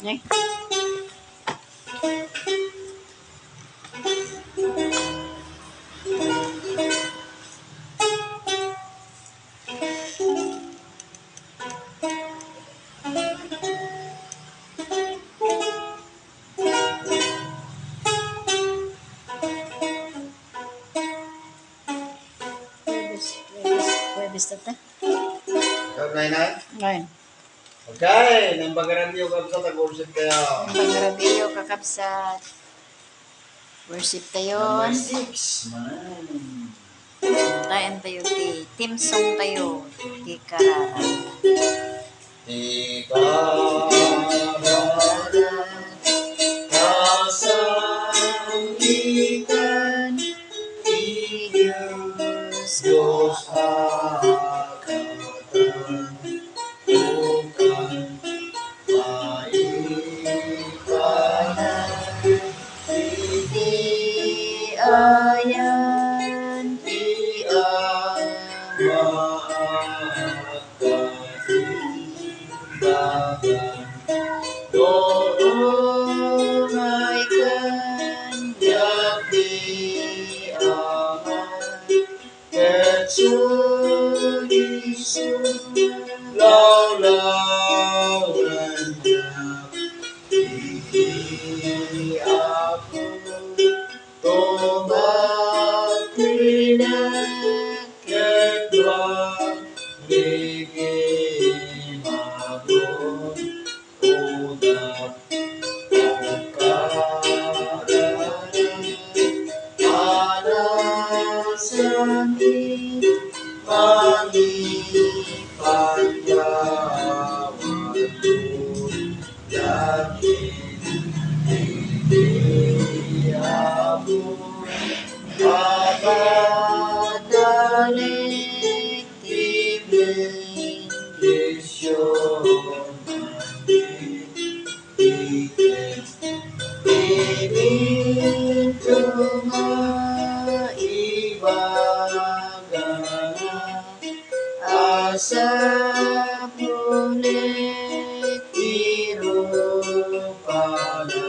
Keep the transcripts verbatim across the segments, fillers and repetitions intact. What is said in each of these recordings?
Eh. Huwebes, Huwebes, Huwebes tata. Ikaw, Nay, Nay? Nay. Okay, naimbag a radio, kakabsat, nag-worship tayo. Naimbag a radio, kakabsat. Worship tayo. Number six, man. Kantaentayo ti theme song tayo, ti Kararag. Ti Kararag, kasangitan, ti Dios, Dios a katan. Bukan maipanan iti ayan ti Ama a kaimbagan. No umay kaniak ti Ama, ket sulisog lawlawannak iti Apo, tumaklinek ket magligimagon. Udap, o kararag, anasanmi, mangipanyawan dagiti Apo, papadanek ti bendision. Iket ti pinto nga ibagana a sapulen ti rupana.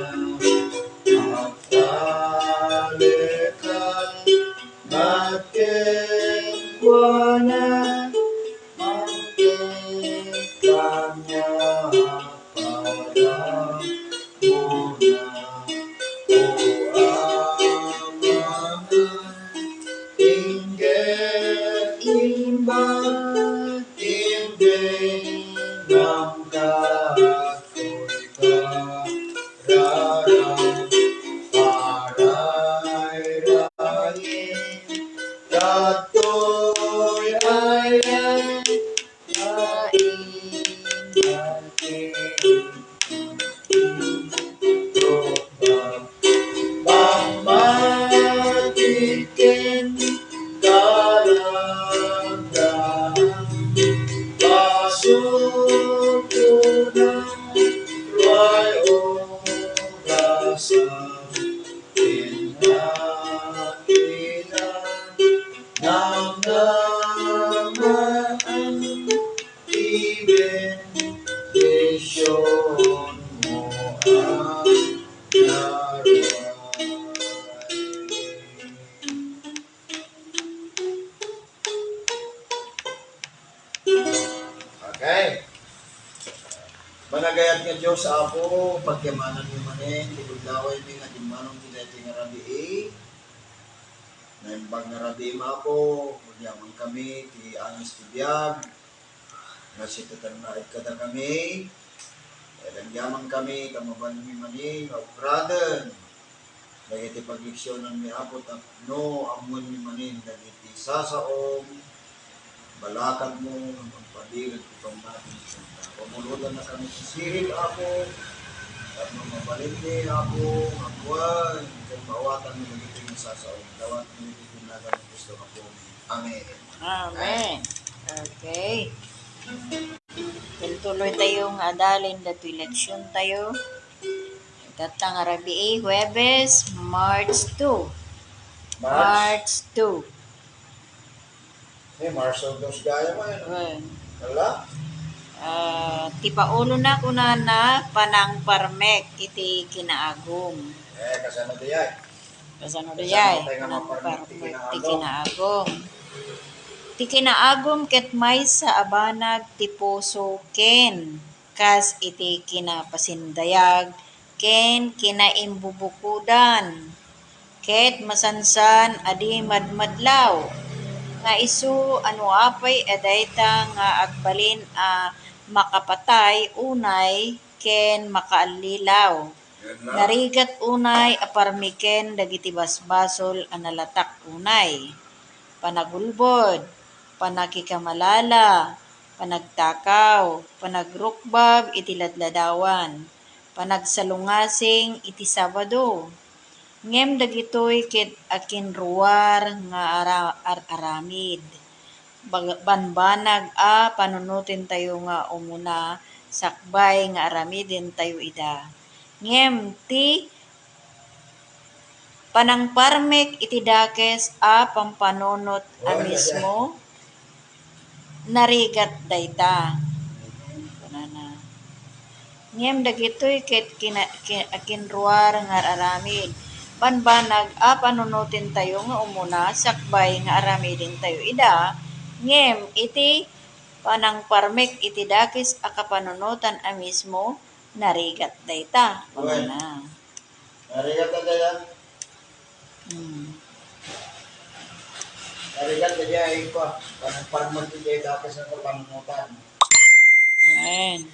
Agtalekka met kenkuana, mangted kaniak. Padamona, O Ama, inggep imbag, indengam datoy kararag, parayrayen datoy ayan. Laing dati. Pamatiken kalandan. Pasulpuna, way ugasan. Pinakita, namnamaan ti bendisionmo a naruay. Okay. Managayat nga Dios, Apo, pagyamananmi manen ti gundawaymi nga dimmanon ti daytoy nga rabii. Naimbag nga rabii, Apo, agyamankami ti angas ti biag nga sitatenna kadakami. Ket agyamankami ta mabalinmi manen nga ukraden dagiti pagleksionanmi, Apo, tapno ammoenmi manen dagiti sasaom, balakadmo nga magpabileg ti pammatimi kenka. Pamulodannakami ti sirib, Apo, tapno mabalinmi, Apo, nga ammoen ken maawatanmi dagiti nga sasaom. Dawatmi iti nagan ni Cristo, Apo. Amen. Amen. Okay. Tuloy tayo nga adalin datoy leksion tayo. Itatta nga rabii, Huwebes, March two. March? March two. Eh, March of those gaya mo, ano? Well, Wala? Ah, Ti paulona kunana, panangparmek iti kinaagum. Eh, kasano diay? Kasano diay? Kasano tayo nga maparmek ti kinaagum? Panangparmek ti kinaagum. Ti kinaagum ket maysa a banag ti puso ken kas iti kinapasindayag ken kinaimbubukodan, ket masansan a di madmadlaw, nga isu a no apay a dayta nga agbalin a makapatay unay ken makaallilaw. Narigat unay a parmeken dagiti basbasol a nalatak unay, panagulbod, panakikamalala, panagtakaw, panagrukbab iti ladladawan, panagsalungasing iti Sabado. Ngem dagitoy ket akinruar nga ara-, ar-aramid. Bag-, banbanag a panunotentayo nga umuna sakbay nga aramidentayo ida. Ngem ti panangparmek iti dakes a pampanunot a mismo, narigat dayta. Kunana. Ngem dagitoy ket kina-, ki-, akinruar nga ar-aramid. Banbanag a panunotentayo nga umuna sakbay nga aramidentayo ida, ngem iti panangparmek iti dakes a kapanunotan a mismo, narigat dayta. Kunana. Narigat dayta. Hmm. Narigat dayta, ay ko, panangparmek iti dakes a kapanunotan. Amen.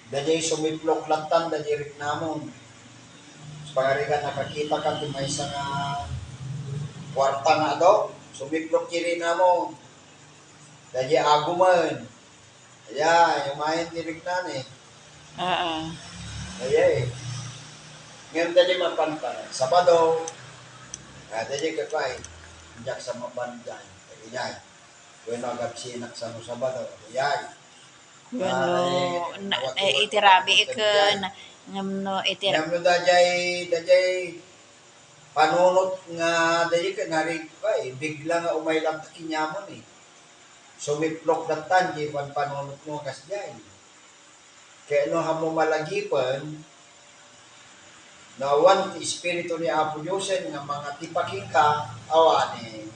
Dayta sumiplok lattan, dayta riknamon. Sa pangarigat, nakakita ka ti maysa nga kuarta nga adu, sumiplok ti riknamon. Dayta agumen. Aya, umayen ti riknani. Oo. Aya eh. Ngem dayta mapanpan. Sabado. Ah, dayta kakay. Diak sa mapan diay. Aya. Wenno agabsinak sa no Sabado. Aya. Wenno, ah, eh, na, awat eh, iwan iti rabii ko, diay. Na, ngem no, iti ra- Ngem no dayta, dayta panunot nga dayta ka, narigat ka eh. Bigla nga umay lang ta kinamon eh. Sumiplok lattan, di panpanunot mo kas diay. Kaya no, ammo malagipen, no awan ti Espiritu ni Apo Dios nga mangatipa kenka, awanen.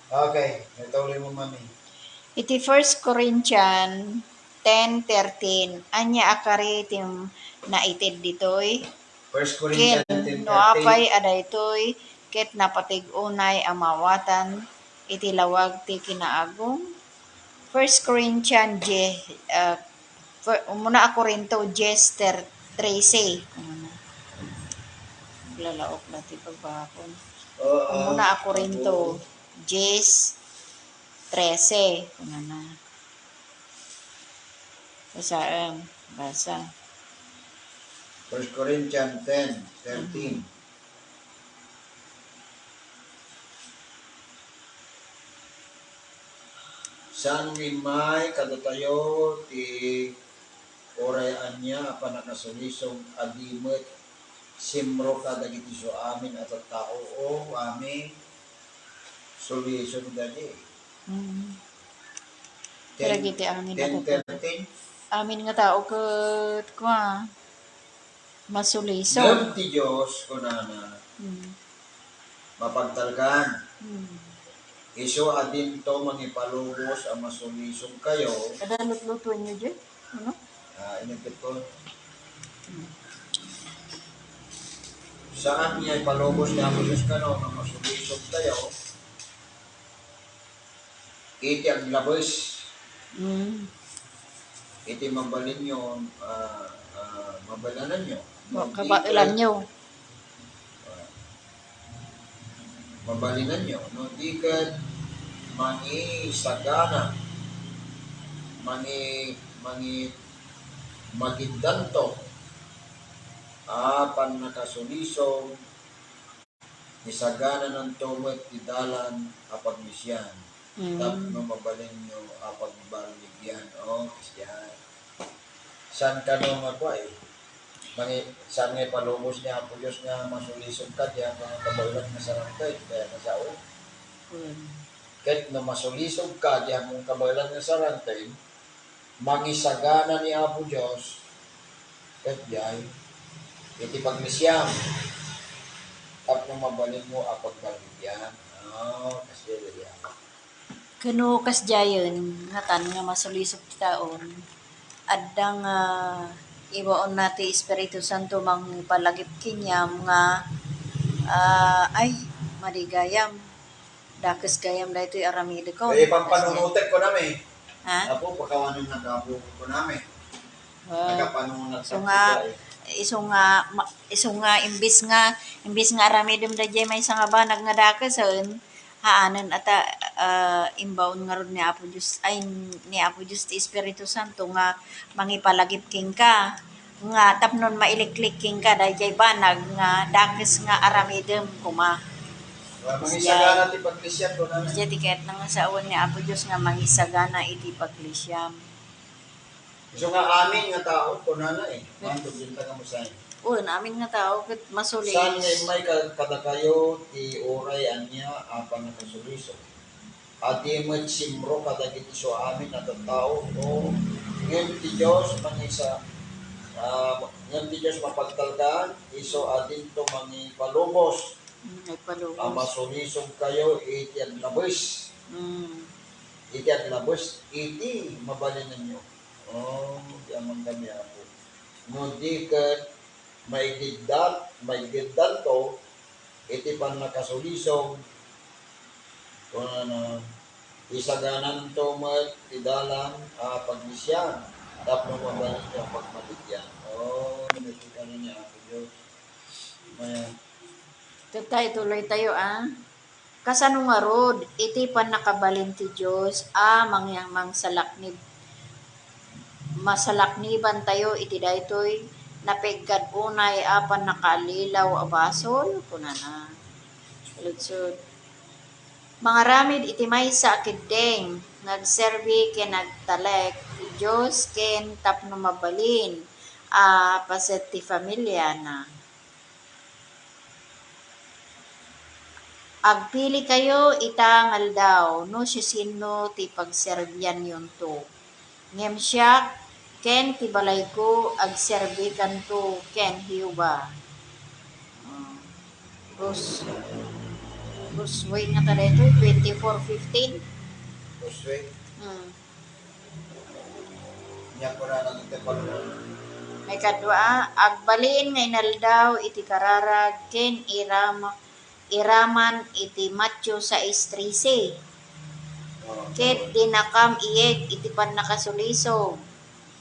Okay, ituloy mo, mami. Iti First Corinthians ten thirteen, ania a kari ti naited ditoy? First Corinthians ten thirteen. Ken no apay a daytoy, ket napateg unay a maawatan iti lawag ti kinaagum. First Corinthians dies, ah, fir-, umuna a Corinto dies ter-, trese. Umuna. Lalaok na ti pagbakon. Oo. Umuna a Corinto dies trese. Umuna. Basaem. Basa. First Corinthians ten thirteen. Mhm. Saan nga immay kadatayo ti uray ania a pannakasulisog a di met simro kadagiti isu amin a tattao? O, amin. Sulisog dadi. Mm. Ten, kadagiti amin a ten tattao. Thirteen. Amin nga tao ket kua. Masulisog. Ngem ti Dios, kunana, mm, mapagtalkan. Mm. Isu a dinto mangipalubos a masulisogkayo. Adda lutlutuenyo diay? Ano? Ah, inigpit ko. Mm. Saan nga ipalubos ni Apo Dios kano nga masulisogkayo? Iti aglabes. Mm. Iti mabalinyo, ah, ah, mabalinanyo. No, di kabailanyo. Ket, ah, mabalinanyo. No, di ket mangisagana, mangi-, mangi-, magiddanto a pannakasulisog, isaganananto met ti dalan a pagmisian, mm, tapno mabalinyo a pagballigian. O, kasian. Saan kano nga kua, eh? Mangi-, saan nga ipalubos ni Apo Dios nga masulisog ka, di ang mga kabaelan nga sarangted, kaya nga sao? Mm. Ket no masulisog ka, di ang mga kabaelan nga sarangted, Mangisagana ni Apo Dios, ket diay, iti paglisiam, tapno mabalinmo a pagbalbidian. Ah, kasdiay. Ken no kasdiayen, ngatan nga masulisog ti taon, adda nga ibaonna ti Espiritu Santo mangipalagip kaniam nga, ah, ay, madi gayam. Dakes gayam daytoy aramidek. Kaya pampanunotek ko nami. Ha? Apo, pakawanen na kapo ko nami. Wow. Nakapanunot. So nga, isu nga, ma-, isu nga, imbis nga, imbis nga aramidem daydiay maysa nga banag nga dakesen, haanen ata, ah, imbaon ngarud ni Apo Dios, ay, ni Apo Dios ti Espiritu Santo nga mangipalagip kenka, nga tapnon mailiklik kenka daydiay banag nga dakes nga aramidem koma. Mangisagana ti paglisiam, kunana. Diay ti kayatna nga sawen ni Apo Dios nga mangisagana iti paglisiam. Isu nga amin nga tao, kunana eh. Mantog din taga Musay. Wen, amin nga tao, ket masulis. Saan nga immay ka-, kadakayo ti uray ania a pannakasulisog? A di met simro kadagiti isu amin a tattao, no? Ngem ti Dios mangisa-, ah, ngem ti Dios mapagtalkan, isu a dinto mangipalubos. Mm, ay palubos. A masulisog kayo iti aglabes. Mm. Iti aglabes, iti mabalinenyo. Oh, di amang kami, Apo. No di ket maigiddat-, maigiddanto iti pannakasulisog, kunana, isagananto met ti dalan a paglisiam tapno mabalinyo a pagmatikian. Oh, nakita na ni Apo Dios. Maya. Ket tayo, tuloy tayo, ah. Kasano ngarud iti pannakabalin ti Dios a mangyang mangsalaknib-, masalaknibantayo iti daytoy napeggad unay a pannakaallilaw a basol? Kunana. Ludsod. Mangaramid iti maysa a keddeng nga agserbi ken agtalek ti Dios ken tapno mabalin a paset ti familiana. Agpilikayo ita nga aldaw no siasino ti pagserbianyonto. Ngem siak ken ti balayko, agserbikanto ken Jehovah. Ah, Ros-, Rosway nga ta daytoy, twenty-four fifteen. Rosway? Hmm. Nia, kunana ditoy Pablo. Maikadua, agbalin nga inaldaw iti kararag ken irama-, iraman iti Mateo sais trese. Oh, ket dinakam iyeg iti pannakasulisog.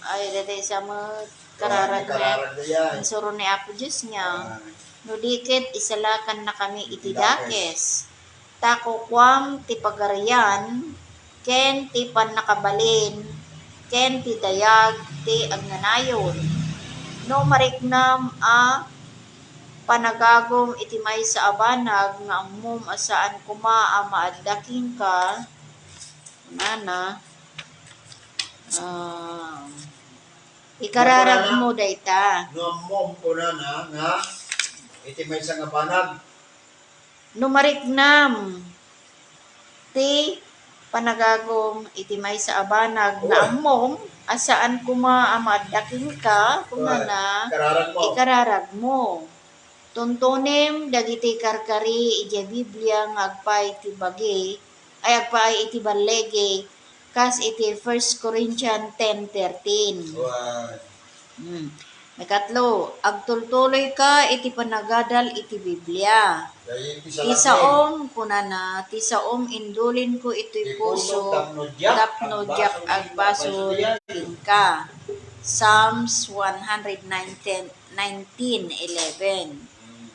Ay, daytoy sa met kararag, kararag nga insuro ni Apo Dios nga, ah, no di ket isalakannakami iti dakes. Ta kukuam ti pagarian, ken ti pannakabalin, ken ti dayag ti agnanayon. No mariknam a panagagum iti maysa a banag nga ammom a saan koma a maadda kenka, kunana, ah, ikararagmo dayta. No ammom, kunana, nga iti maysa nga banag, no mariknam ti panagagum iti maysa a banag nga ammom a saan koma a maadda kenka, kunana, ikararagmo. Ikararagmo. Tuntunem dagiti karkari idiay Biblia nga agpaay iti bagi, ay, agpaay iti balligi, kas iti First Corinthians ten thirteen. Wen. Hmm. Maikatlo, agtultuloyka iti panagadal iti Biblia. Dagiti ti salamin. Ti saom, kunana, ti saom indulinko iti puso, tapno diak agbasol kenka. Psalms one hundred nineteen, nineteen eleven. Hmm.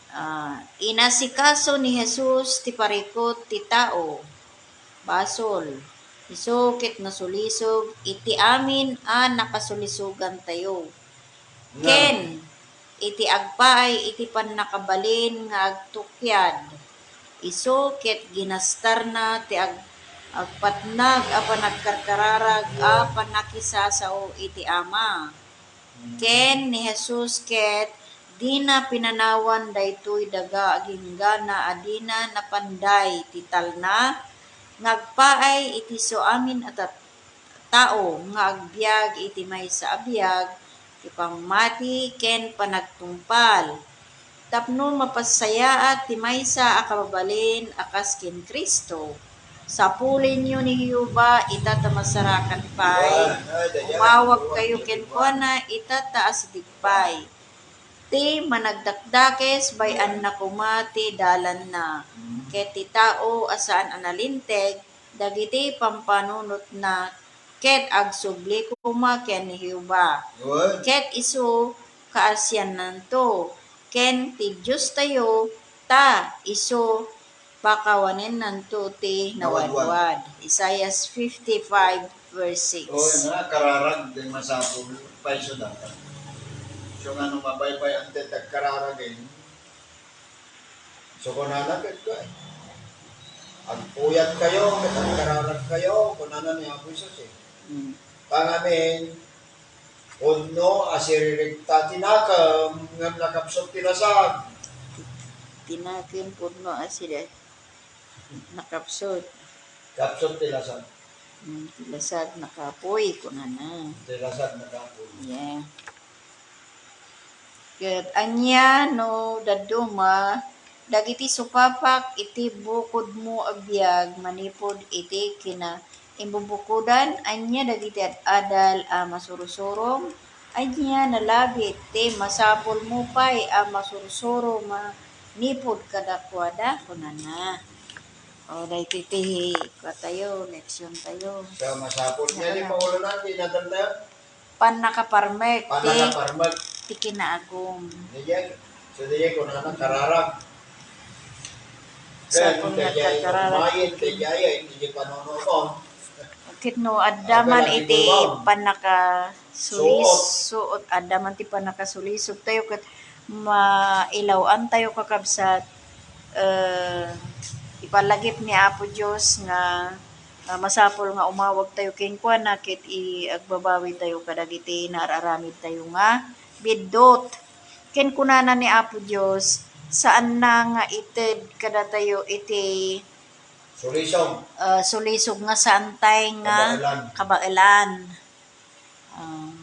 Ah, inasikaso ni Jesus ti parikut ti tao. Basol. Isu ket nasulisog iti amin a nakasulisogantayo. Nga. Ken iti agpaay iti pannakabalin nga agtukyad. Isu ket ginastarna ti ag-, agpatnag a panagkarkararag a pannakisasao iti Ama. Ken ni Jesus ket dina pinanawan daytoy daga agingga a dina napanday ti talna nga agpaay iti isu amin a tat-, tao nga agbiag iti maysa a biag ti pammati ken panagtungpal, tapno mapasayaat ti maysa a kababalin a kas ken Cristo. Sapulenyo ni Jehovah ita ta masarakan pay. Umawagkayo kenkuana ita ta asideg pay. Ti managdakdakes, bay-anna koma ti dalanna. Ket ti tao a saan a nalinteg dagiti pampanunotna ket agsubli koma ken ni Jehovah. Ket isu kaasiannanto ken ti Diostayo, ta isu pakawanennanto ti nawadwad. Isaias fifty-five, verse six. Oo, nga, kararag din masapul, paiso dapat. So, nga, no mabaybay-an ti agkararag, eh. So, kunana, ket, eh, agpuyat kayo, ket agkararag kayo, kunana ni Apo Jesus, eh. Mm. Tangamin, Pudno a sirirekta ti nakem, ngem nakapsut ti lasag. Ti nakem pudno a siri-, nakapsut. Kapsut ti lasag. Mm, ti lasag nakapuy, kunana. Ti lasag nakapuy. Yeah. Ket ania no dadduma dagiti supapak iti bukodmo a biag manipud iti kinaimbubukodan? Ania dagiti ad-adal a masursurom? Ania nalabit ti masapulmo pay a masursurom manipud kadakuada? Kunana. O, daytoy ti kuatayo, leksiontayo. So, masapul. Yan yung pangulo na, tinatanda. Pannakaparmek ti, pannakaparmek ti kinaagum. Diay, so diay kunana kararag. Sa ken diay kararag. Mayen ti diay, ti panunot. Ket no adda man iti pannakasulis-, suot, adda man ti pannakasulisog tayo ket mailaw-an tayo, kakabsat, eh, ipalagip ni Apo Dios nga ah, masapul nga umawag tayo kenkuana ket i-, agbabawi tayo kadagiti naar-aramid tayo nga biddut. Ken kunana ni Apo Dios, saanna nga ited kadatayo iti sulisog. Ah, sulisog nga saantay nga kabaelan. Kabaelan. Ah,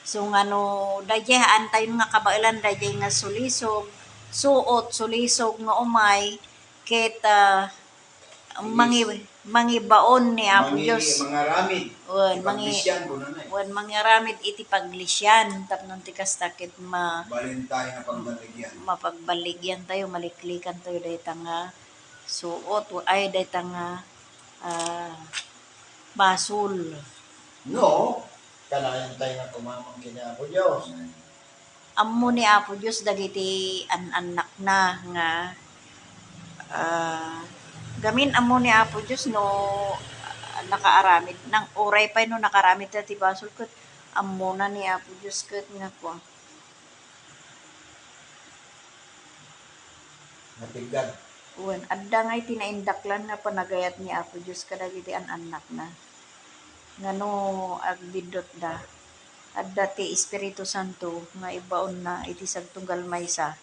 so, nga no, daydiay haantayon nga kabaelan, daydiay nga sulisog, suot, sulisog nga umay, ket, ah, mangi-, mangibaon ni Apo Dios. Mangi-, mangaramid. Wen, mangi-, ipaglisyan, kunana eh. Wen, mangaramid iti paglisian, tapno ti kasta ket ma-, balin tayo nga pagbaligyan. Mapagbaligyan tayo, maliklikan tayo, dayta nga suot, ay, dayta nga, ah, basol. No, kanayon tayo nga kumamang ken Apo Dios. Ammo ni Apo Dios dagiti an-annakna nga, ah, gamin ammo ni Apo Dios no, ah, nakaaramid, nang uray pay no nakaaramid ta ti basol ket ammona ni Apo Dios ket nga kua. Napiggad. Wen, adda nga iti naindaklan nga panagayat ni Apo Dios kadagiti an-annakna. Ngano agbiddutda? Adda ti Espiritu Santo nga ibaonna iti sagtunggal maysa.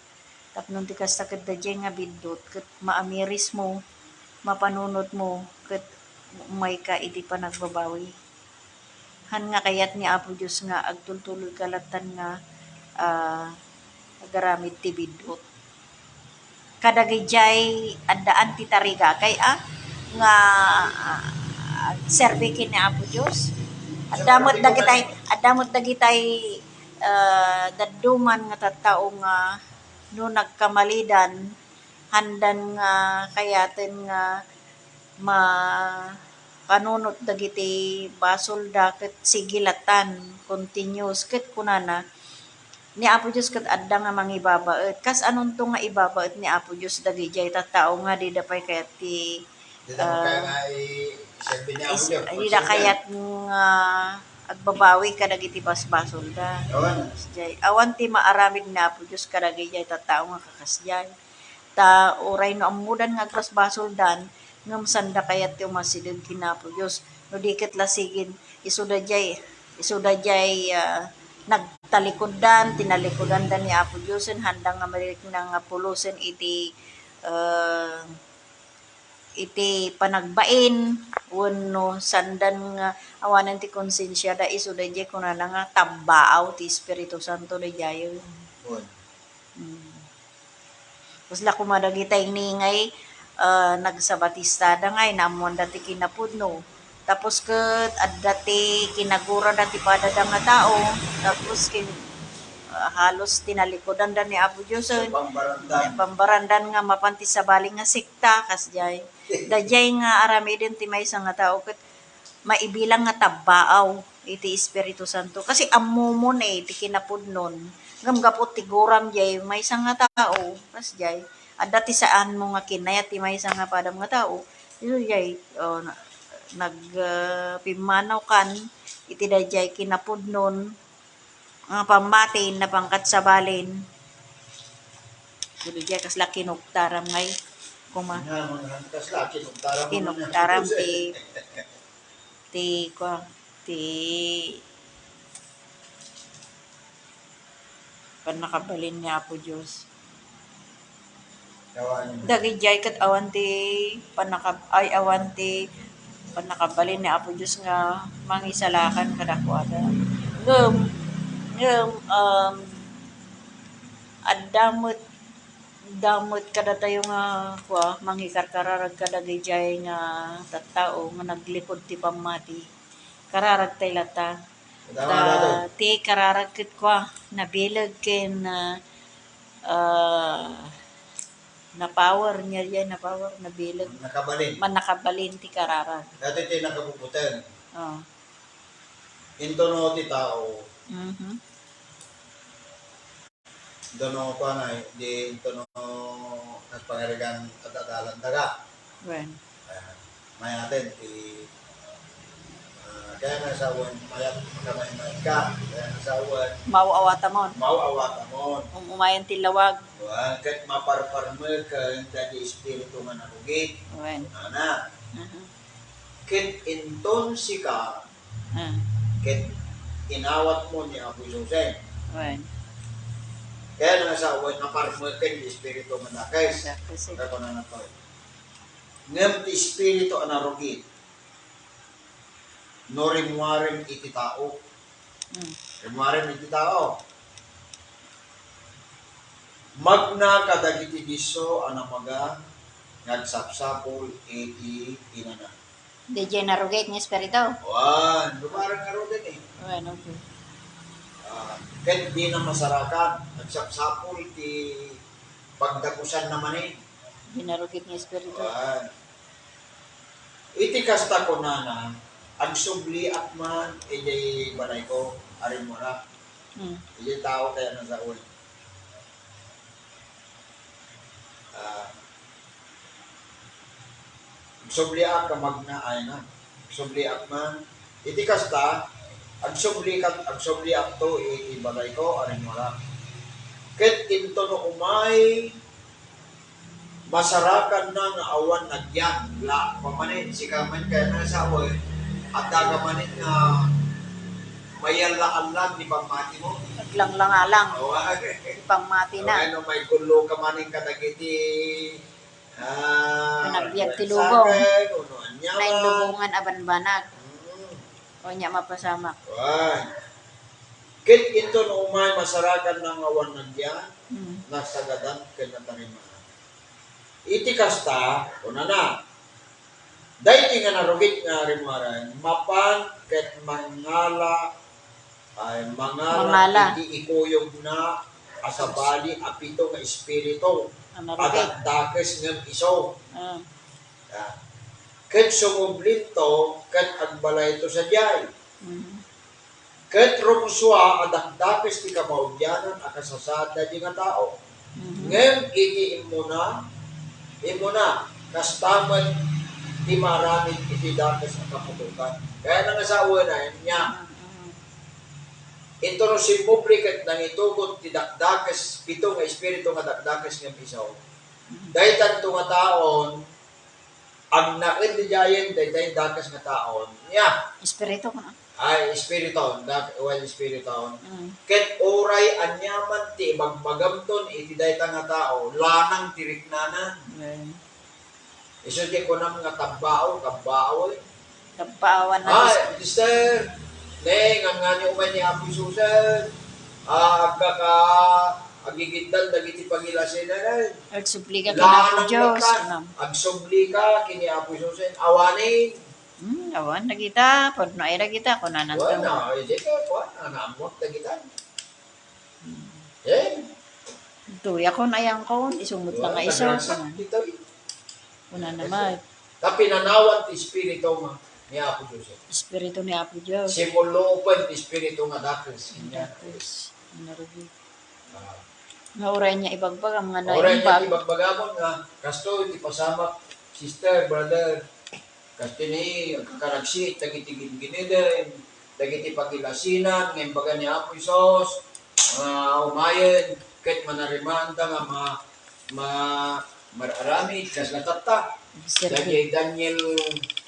Tapno ti kasta ket daydiay nga biddut, ket maamirismo, mapanunotmo, ket umayka iti panagbabawi. Han nga kayat ni Apo Dios nga agtultuloyka lattan nga, ah, agaramid ti biddut. Kadagidiay addaan ti tarigagay, ah, nga, ah, agserbi ken ni Apo Dios. Adda met dagitay, adda met dagitay, ah, dadduman nga tattao nga no nagkamalidan, handan nga kayaten nga mapanunot dagiti basolda ket sige lattan, continuous, ket kunana, ni Apo Dios ket adda nga mangibabaet. Kas anonto nga ibabaet ni Apo Dios dagidiay tattao nga dida pay kayat ti, dida pay ah, kayat nga i-, serbi ni Apo Dios, dida kayat nga agbabawi kadagiti basbasolda. Awan. Awan ti maaramid ni Apo Dios kadagidiay tattao nga kakasdiay. Ta uray no ammodan nga agbasbasoldan, ngem sanda kayat ti umasideg ken Apo Dios. No di ket la sigin, isu daydiay, isu daydiay, ah, nagtalikuddan, tinalikudan da ni Apo Dios, handa nga marikna nga pulosen iti, ah, iti panagbain wenno saandan nga awanen ti konsensiada, isu daydiay kunana nga tabbaaw ti Espiritu Santo daydiay. Wen. Mm. Kasla koma dagitay ni ngay, ah, nagsabatistada ngay naammoanda ti kinapudno. Tapos ket adda ti kinagurada ti padada nga tao, tapos kin-, ah, halos tinalikudanda ni Apo Dios, eh, pambarandan. Pambarandan nga mapan ti sabali nga sekta, kasdiay. Daydiay nga aramiden ti maysa nga tao ket maibilang nga tabbaaw iti Espiritu Santo. Kasi ammomon, eh, ti kinapudnon. Ngem gapu ti guram jay maysa nga tao, kasjay, adda ti saanmo nga kinayat ti maysa nga padam nga tao. Isu jay, oh, na-, nag, ah, pimmanaw kan iti dayjay kinapudnon nga pammati, napangkat sabalin. Isu jay kasla kinuktaram ngay, kuma. Nga, mga kasla kinuktaram mo na. Kinuktaram ti, ti, kwa, ti pannakabalin ni Apo Dios. Dagidiay ket awan ti pannakab-, ay, awan ti pannakabalin ni Apo Dios nga mangisalakan kadakuada. Ngem, ngem, um, adda met, adda met kadatayo nga, kua, mangikarkararag kadagidiay nga tattao nga naglipud ti pammati. Kararagtay latta. Ta, ti kararag ket kua, nabileg ken, ah, ah, na-power, nia, nia na-power, nabileg. Nakabalin. Mannakabalin ti kararag. Dati ti nakabubuteng. Oh. Intono ti tao. Mhm. Intono kuana, di intono nagpangarigan adadalan daga. Wen. Ah, mayaten ti, ah, kaya nga sawen, mayat, makamaymay ka, kaya nga sawen. Maaw-awatamon. Maaw-awatamon. Um-umayen ti lawag. Wen, ket maparparmeken dagiti espiritu nga narugit. Wen. Ana. Aha. Ket inton sika, ah, ket inawatmo ni Apo Jesus, eh. Wen. Kaya nga sawen, naparmeken ti espiritu nga dakes. Dakes, eh. Kaya kunana to, eh. Ngem ti espiritu a narugit, no rimmuaren iti tao. Mm. Rimmuaren iti tao. Magna kadagiti disso a namaga nga agsapsapul iti inana. Daydiay narugit nga espiritu. Wen, rimmuaren nga narugit, eh. Wen, okay. Ah, ket dina masarakan, agsapsapul ti pagdagusanna manen. Daydiay narugit nga espiritu. Wen. Iti kasta kunana, agsubliak man idiay balayko, a rimmuarak. Hmm. Idiay tao tayo na sa uwan. Ah, agsubliak ka magna, ay na. Agsubliak man. Iti kasta, agsubli ka, agsubliakto iti balayko, a rimmuarak. Ket intono umay, masarakanna nga awan nagyan, la, pamanen, sika man kaya nga asawa, eh, adda ka manen nga mayalla-allan ni pammatimo. Naglanglangalang. Oo, ah, ti pammatina. O, ano, may gulo ka manen kadagiti, ah, panagbiag ti lubong. Sakay, uno, anya. Nainlubongan a banbanag. Mm. O, nya mapasamak. Wan. Ket intono umay masarakanna nga awan nagyan, mm, nasagadan ken natarimaan. Iti kasta, kunana, daytoy nga narugit nga rimmuaren, mapan ket mangala, ay, mangala, mangala iti ikuyogna a sabali a pito nga espiritu a narugit, a dakdakes ngem isu. Ah. Ah. Ket sumublinto ket agbalayto sadiay. Mhm. Ket rumsua a dakdakes ti kamaudianan a kasasaad daydi nga tao. Mhm. Ngem iti immuna, immuna, kasta met ti maaramid iti dakes a kaputokan. Kaya nga sawen, ania? Mhm, mhm. Intono simmubli ket nangitugot ti dakdakes, pito nga espiritu nga dakdakes ngem isu. Mhm. Daytanto nga taon, agnaed idiayen daytoy dakes nga taon. Nia? Espiritu, kuna? Ay, espiritu, dak-, wen, espiritu. Mm. Ket uray aniaman ti ibagbagamton iti dayta nga tao, lanang ti riknanan. Wen. Isu ti kunam nga tabbao, tabbao, eh. Tabbaawan na. Ay, sister, ne, ngan-nganyo umay ni Apo Jesus, eh. Ah, agka ka, agigiddan dagiti pagilasinan, eh. Agsubli ka ken Apo Dios, kunam. Agsubli ka ken ni Apo Jesus, eh. Awanen. Hmm, awan dagita, pudno ay dagita, kunana. Kuana, ay, dito, kuana, naammok dagita. Eh? Tuya kon ayang kon, isumot lang nga isu. Nagragsak ditoy. Kuna naman. Ta pinanawan ti Espiritu nga ni Apo Dios. Espiritu ni Apo Dios. Simulupen ti Espiritu nga dakes. Dakes. Ano rin? Ah. Nga uray niya ibagbagam nga naimbag. Uray niya ibagbagamon nga, kastoy, ti pasamak, sister, brother, Kastini, agkakaragsit dagiti gingginiden, dagiti pagilasinan nga imbaga ni Apo Jesus, nga umayen, ket manarimanta nga ma-, ma-, mar-aramid, kasla tatta. Dagiti Daniel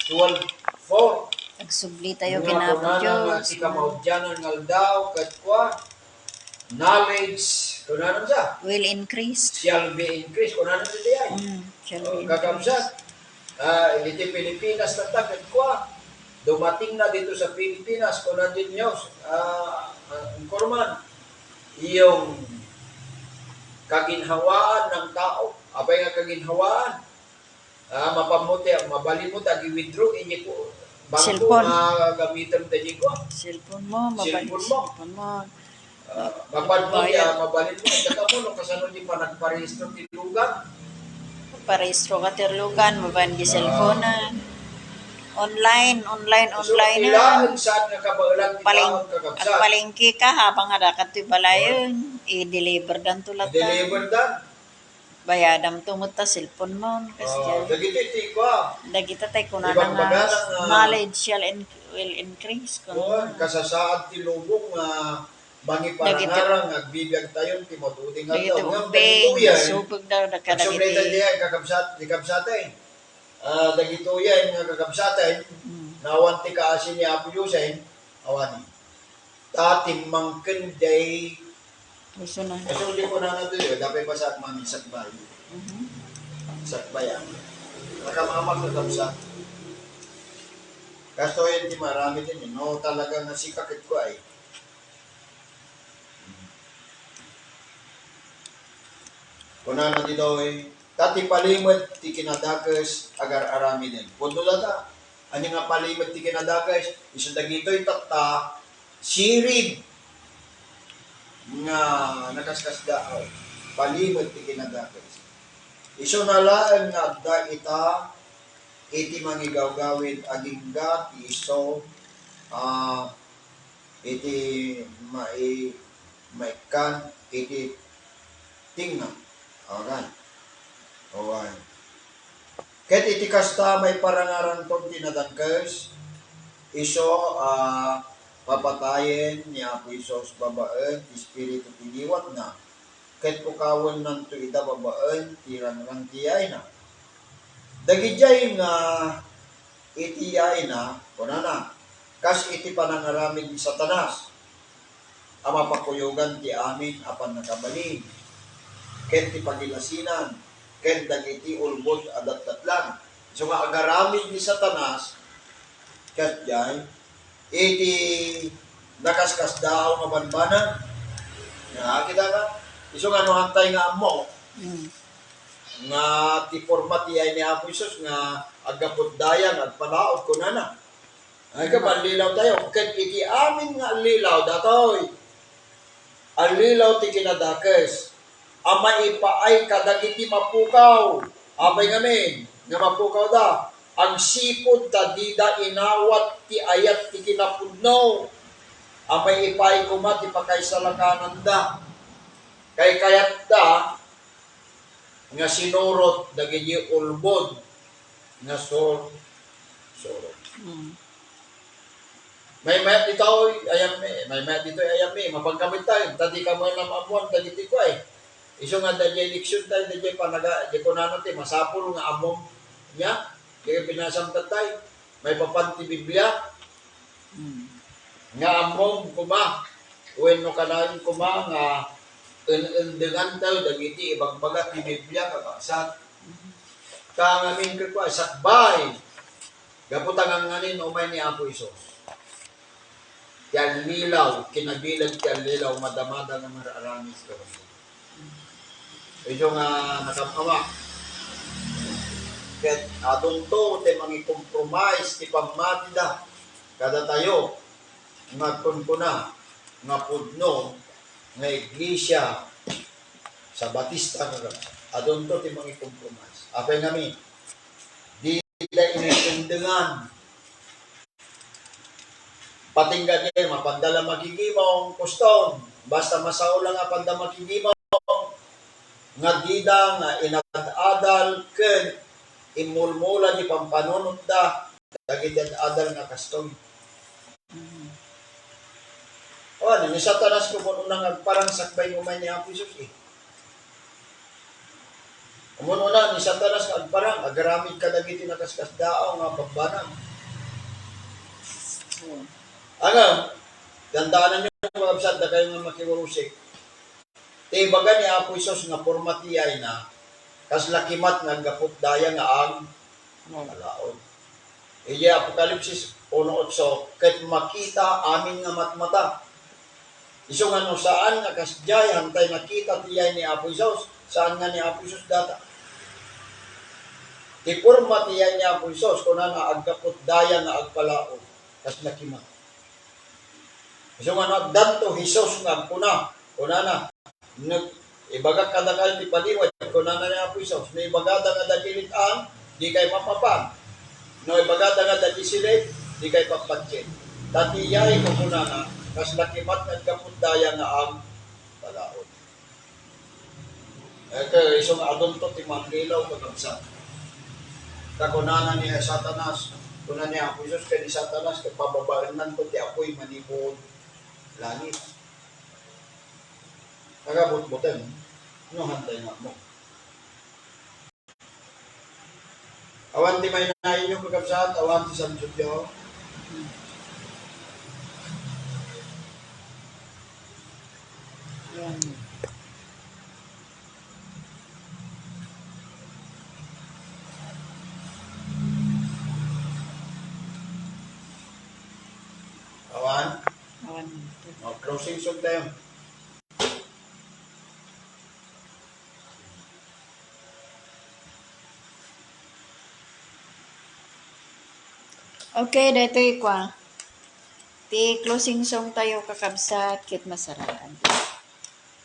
twelve four. Agsubli tayo ken Apo Dios. Nga kunana nga ti kamaudianan nga aldaw, ket kua, knowledge, kunana sa? Will increase. Shall be increased, kunana sa diay? Mm, shall be increased. Kakabsat, ah, iti Pilipinas tatta, ket kua, dumating na dito sa Pilipinas, kuna din news, ah, ah, anchorman, yung kaginhawaan ng tao. Apay nga kaginhawaan? Ah, mapammo ti, mabalin mo ti agi-withdraw, inyay ko, bangko nga gamitem ti inyay ko. Cellphone mo, mabalin. Cellphone mo. Cellphone mo. Ah, mapadmo ti, ah, mabalin mo, ita mo, no, kasano ti panagparehistro ti lugan? Parehistro ka ti lugan, mabalin ti cellphone na. Online, online, online na. Saan nga kabaelan ti tao, kakabsat? Agpalengke ka, habang adda ka ti balayen, i-deliver dan to latta. I-deliver dan. Bayadam to met ta cellphone mo, kas diay. Dagiti ti kua. Dagita tay kunana nga knowledge shall in-, will increase. Kuan, kasasaad ti lubong nga mangiparangarang nga agbibiag tayo ti maudi nga aldaw. Dagiti ubbing, subag daw, dagiti. Agsubli tayo diay, kakabsat, ti kabsat, eh. Ah, dagitoy nga kakabsat, eh. Mm. Nawan ti kaasi ni Apo Dios, eh. Awan. Ta timmangken diay. Gusto na. Kaso di ko na nato yun. Dapat ba sa mami sakbay? Mhm. Sakbay ang. Nakamamak na kabsat. Kaso yun di marami din, eh. No, talaga nga sikakit ko ay. Kunana ditoy, ta ti palimed ti kinadakes agar-aramiden. Pudno data. Ania nga palimed ti kinadakes? Isu dagitoy tatta, sirig nga nakaskasdaaw. Palimed ti kinadakes. Isu na laeng nga adda ita iti mangigawgawid agingga ti isu, ah, iti mai-, maikkan iti tengnga. Awagan. Awan. Ket iti kasta, maiparangaranton ti nadakes, isu a papatayen ni Apo Jesus babaen ti espiritu ti liwatna, ket pukawennanto ida babaen ti rangrang ti yayna. Dagidiay nga iti yayna, kunana, kas iti panangaramid ni Satanas a mapakuyogan ti amin a pannakabalin, ken ti pagilasinan, ken dagiti ulbod a datdatlan. Isu nga agaramid ni Satanas, ket diay, iti nakaskasdaaw nga banbanag. Nga, kita ka? Isu nga no hantay nga ammo, mm, nga ti forma ti ay ni Apo Jesus nga aggapu dayag, agpalaod, kunana. Ay, ka, manlilaw tayo. Ket iti amin nga allilaw, datoy. Allilaw ti kinadakes a maipaay kadagiti mapukaw. Apay ngamin nga mapukawda? Agsipud ta dida inawat ti ayat ti kinapudno a maipaay koma ti pakaisalakananda. Kaykayatda nga sinurot dagiti ulbod nga sur-, surot. Mm. Maymayat ditoy ayam mi, maymayat ditoy ayam mi, mapagkamit tayo, ta di ka man ammuan dagiti kuay. Isu nga daydiay leksyon tayo, daydiay panaga, di kunana ti masapul nga ammom niya, di ka pinasamtat tayo, maipapan ti Biblia, mm, nga ammom koma, wenno kanayon koma nga en-, endengan tayo dagiti ibagbaga ti Biblia, kakabsat. Mm. Kangamin kenkuana, sakbay. Gapu ta nganganin umay ni Apo Jesus. Ti allilaw, kinabileg ti allilaw, madamada nga mararamid kadagiti. Isu nga nakam-ama. Ket adunto ti mangikompromise ti pammatida kadatayo nga agkunkuna nga pudno nga iglesia Sabatista nga, adunto ti mangikompromise. Apay ngamin, dida inikendengan. Pati nga di, mapanda la makigimong, kuston. Basta masao la nga panda makigimong, nga dida nga inad-adal ken immulmula di pampanunotda dagiti ad-adal nga kastoy. Mm. O, ni Satanas, kumun una nga agparang sakbay nga umay ni Apo Jesus, eh. Kumun una, ni Satanas nga agparang, agaramid kadagiti nakaskasdaaw nga pagbanag. Hmm. Ano, dandanan niyo, mga kabsat, dakayo nga makiurusik. Ti ibaga ni Apo Jesus nga porma ti yayna, kasla kimat nga aggapu ti daya nga ag-, hmm, balaod. Idiay Apokalipsis uno otso, ket makita amin nga matmata. Isu nga no saan nga kasdiay, hantay nakita ti yay ni Apo Jesus, saan nga ni Apo Jesus data. Ti porma ti yay ni Apo Jesus, kunana, aggapu ti daya nga agbalaod, kasla kimat. Isu nga no addanto Jesus nga agkuna, kunana, "No ibagak kadakayo ti palimed," kunana ni Apo Jesus, "no ibagada nga dagiti lit-ang, dikay mapapan. No ibagada nga dagiti silip, dikay papatien. Ta ti yay," kunana, "kasla kimat nga aggapu ti daya nga agbalaod." Ket isu nga adunto ti manlilaw, kakabsat. Ta kunana ni Satanas, kuna ni Apo Jesus ken ni Satanas, ket pababaennanto ti apuy manipud langit. Nagabutbuteng, no hantay nga ammo. Awan ti mainainyo, kakabsat, awan ti sansudio. Ayan. Awan? Awan. O, closing song tayo. Okay, daytoy kua. Ti closing song tayo, kakabsat, ket masarakan.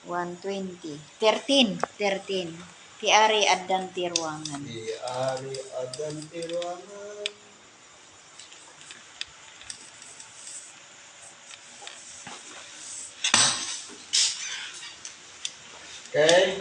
One twenty. Thirteen. Thirteen. Ti ari addan ti ruangan. Ti ari addan ti ruangan. Okay?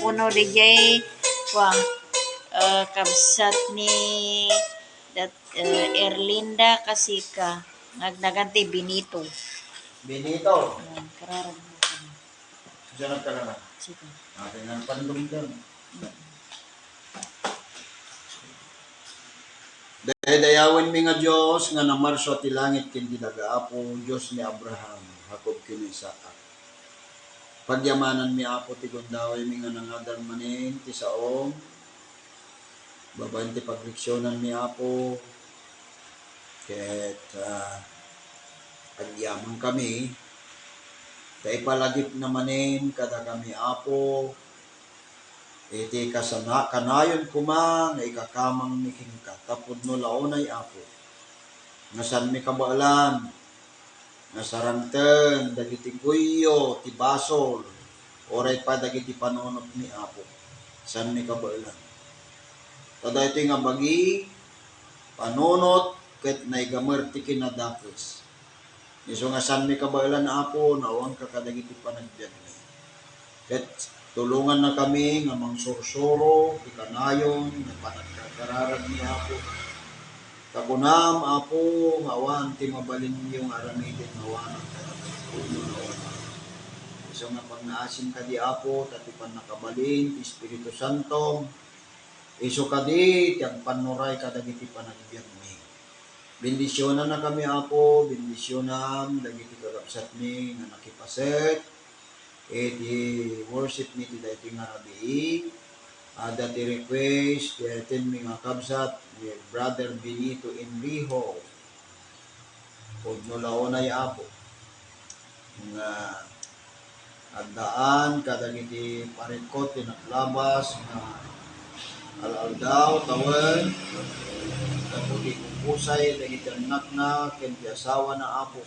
Uno D J, kuan, eh, kabsat ni dat-, eh, Erlinda Kasika, nagnagan ti Benito. Benito. Ah, kararag mo kami. Siya nagkararag. Sige. Atin ang pandumdum. Mm. Daydayawenmi nga Dios nga namarso ti langit ken ti daga, Apo, Dios ni Abraham, Jacob, ken Isaac. Pagyamananmi, Apo, ti gundawaymi nga nangadal manen ti saom. Babaen ti pagreksionanmi, Apo, ket, ah, agyamankami, ta ipalagipna manen kadakami, Apo, iti kasana-, kanayon koma nga ikakamangmi kenka, ta pudno la unay, Apo, nga saanmi kabaelan nga sarangten dagiti guyyo ti basol, uray pay dagiti panunotmi, Apo, saanmi kabaelan. Ta daytoy nga bagi, panunot ket naigamer ti kinadakes. Isu nga saanmi kabaelan, Apo, nga awanka kadagiti panagbiagmi. Ket tulongannakami nga mangsursuro ti kanayon nga panagkarkararagmi, Apo. Ta kunam, Apo, nga awan ti mabalinyo nga aramiden nga awanan kadagiti pudno nga awan. Isu nga pangngaasim kadi, Apo, ta ti pannakabalin ti Espiritu Santo, isu kadi ti agpannuray kadagiti panagbiagmi. Bendisionannakami, Apo, bendisionam dagiti kakabsatmi nga nakipaset iti worshipmi ti daytoy nga rabii. Adda ti request ti item mi nga kabsat ni Brother Benito Enrijo. Pudno la unay, Apo, nga addaan kadagiti parikko ti naglabas nga al-aldaw tawen, gapu ti kupusay dagiti annakna ken ti asawana, Apo,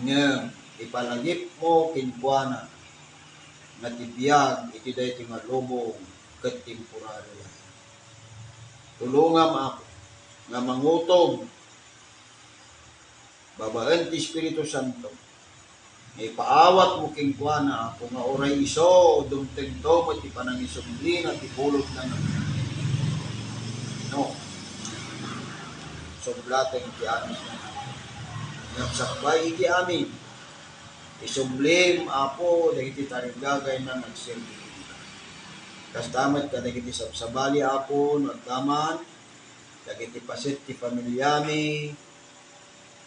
ngem ipalagipmo kenkuana nga ti biag iti daytoy nga lubong ket temporary lang. Tulongam, Apo, nga mangutom babaen ti Espiritu Santo nga ipaawatmo kenkuana, Apo, nga uray isu dumtengto met ti panangisublina ti bulodna nga no, sublaten ti amin. Ngem sakbay iti amin, isublim, Apo, dagiti tarigagayna nga agserbi kenka. Kasta met kadagiti sabsabali, Apo, no adda man, dagiti paset ti familiami,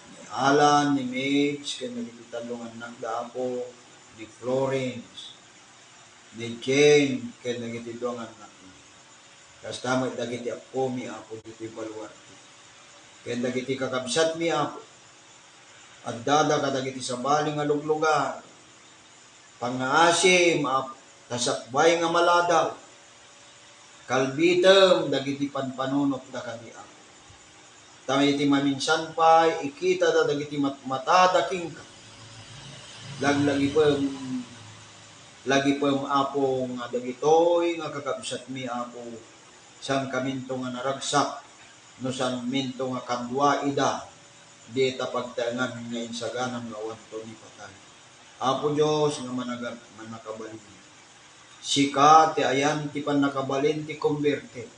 ni Alan, ni Mabs, ken dagiti tallo nga annakda, Apo, ni Florence, ni Jane, ken dagiti dua nga annakna. Kasta met dagiti appomi, Apo, ditoy baluarte. Ken dagiti kakabsatmi, Apo, addada kadagiti sabali nga luglugar. Pangngaasim, Apo, ta sakbay nga maladaw, kalbitem dagiti panpanunotda kadi, Apo. Ta iti maminsan pay, ikitada dagiti matmatada kenka. Laglagipem, lagipem, Apo, nga dagitoy nga kakabsatmi, Apo, saankaminto nga naragsak, no saanminto nga kadua ida, dita pagtaengan nga insaganam nga awanto ni patay. Apo Dios nga managa-, mannakabalin, sika ti ayan ti pannakabalin ti konbertir.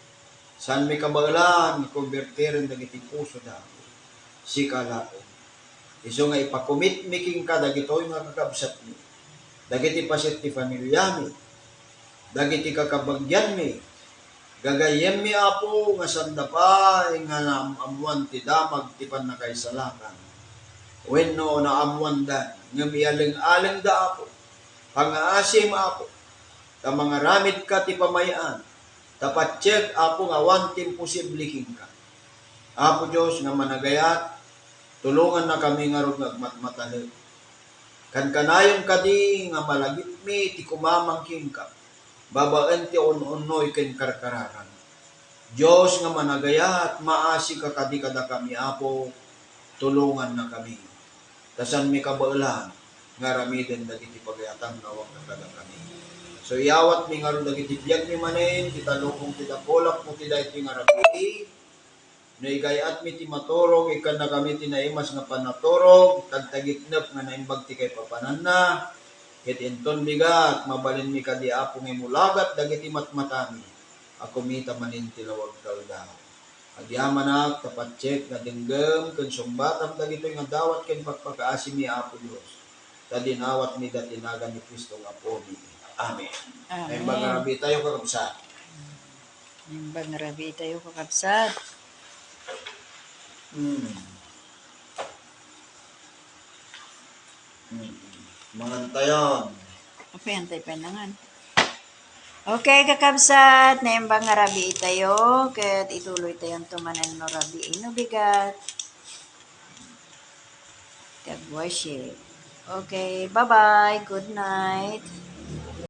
Saanmi kabaelan nga konbertiren dagiti pusoda, Apo. Sika laeng. Isu nga ipakomitmi kenka dagitoy nga kakabsatmi, dagiti paset ti familiami, dagiti kakabagianmi, gagayyemmi, Apo, nga sanda pay nga naam-ammoan ti damag ti pannakaisalakan wenno naammoanda, ngem iyaleng-alengda, Apo. Pangngaasim, Apo, ta mangaramidka ti pamay-an, ta patiek, Apo, nga awan ti imposible kenka. Apo Dios nga managayat, tulongannakami ngarud nga agmatmatalek. Kankanayon kadi nga malagipmi ti kumamang kenka, babaen ti un-unnoy ken karkararag. Dios nga managayat, maasika kadi kadakami, Apo, tulongannakami. Ta saanmi kabaelan nga aramiden dagiti pagayatan nga awan kadakami. So, iyawatmi ngarud dagiti biagmi manen, ti talukong ti dakulapo ti daytoy nga rabii, no igay-atmi ti maturog, ikkannakami ti naimas nga panaturog, tagtagitnep nga naimbag ti kaipapananna, Ket inton bigat, mabalinmi kadi, Apo, nga imulagat dagiti matmatami a kumita manen ti lawag kaldaw. Agyamanak ta patiek nga denggem ken sungbatam dagitoy nga dawat ken pakpakaasimi, Apo Dios, ta dinawatmi da ti nagan ni Cristo nga Apomi. Amen. Amen. Naimbag nga rabii tayo, kakabsat. Naimbag nga rabii tayo, kakabsat. Hmm. Hmm. Mangantayon. Okay, antay pa nangan. Okay, kakabsat, naimbag nga rabii tayo, ket ituloy tayo anto manen no rabii no bigat. God worship. Okay, bye-bye. Good night.